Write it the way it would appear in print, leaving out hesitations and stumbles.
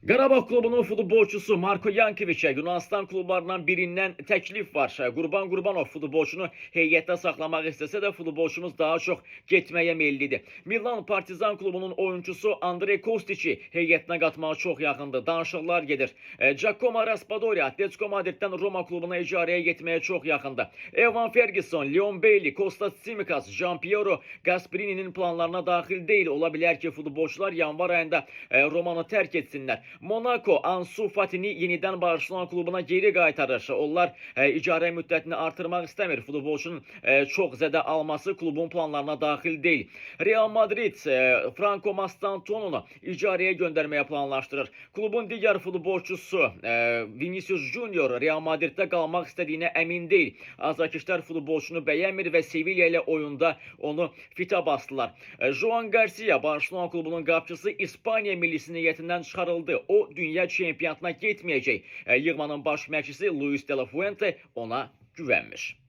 Qarabağ klubunun futbolçusu Marko Yankoviçə Yunanistan klublarından birindən təklif var. Qurban Qurbanov futbolçunu heyətdə saxlamaq istəsə də futbolçumuz daha çox getməyə meyillidir. Milan Partizan klubunun oyunçusu Andrei Kostiçi heyətinə qatmağa çox yaxındır. Danışıqlar gedir. Giacomo Raspadori Atletico Madriddən Roma klubuna icarəyə getməyə çox yaxındır. Evan Ferguson, Leon Bailey, Kostas Tsimikas, Giampiero Gasperini'nin planlarına daxil deyil. Ola bilər ki, futbolçular yanvar ayında Romanı tərk etsinlər. Monaco Ansu Fatini yenidən Barcelona klubuna geri qaytarır. Onlar icarə müddətini artırmaq istəmir. Futbolçunun çox zədə alması klubun planlarına daxil deyil. Real Madrid Franco Mastantuono'nu icarəyə göndərməyə planlaşdırır. Klubun digər futbolçusu Vinicius Junior Real Madriddə qalmaq istədiyinə əmin deyil. Azarkeşlər futbolçunu bəyənmir və Sevilla ilə oyunda onu fitə basdılar. Joan Garcia, Barcelona klubunun qapçısı, İspaniya millisinin heyətindən çıxarıldı. O dünya çempionatına getməyəcək. Yığmanın baş məşqçisi Luis de la Fuente ona güvənmir.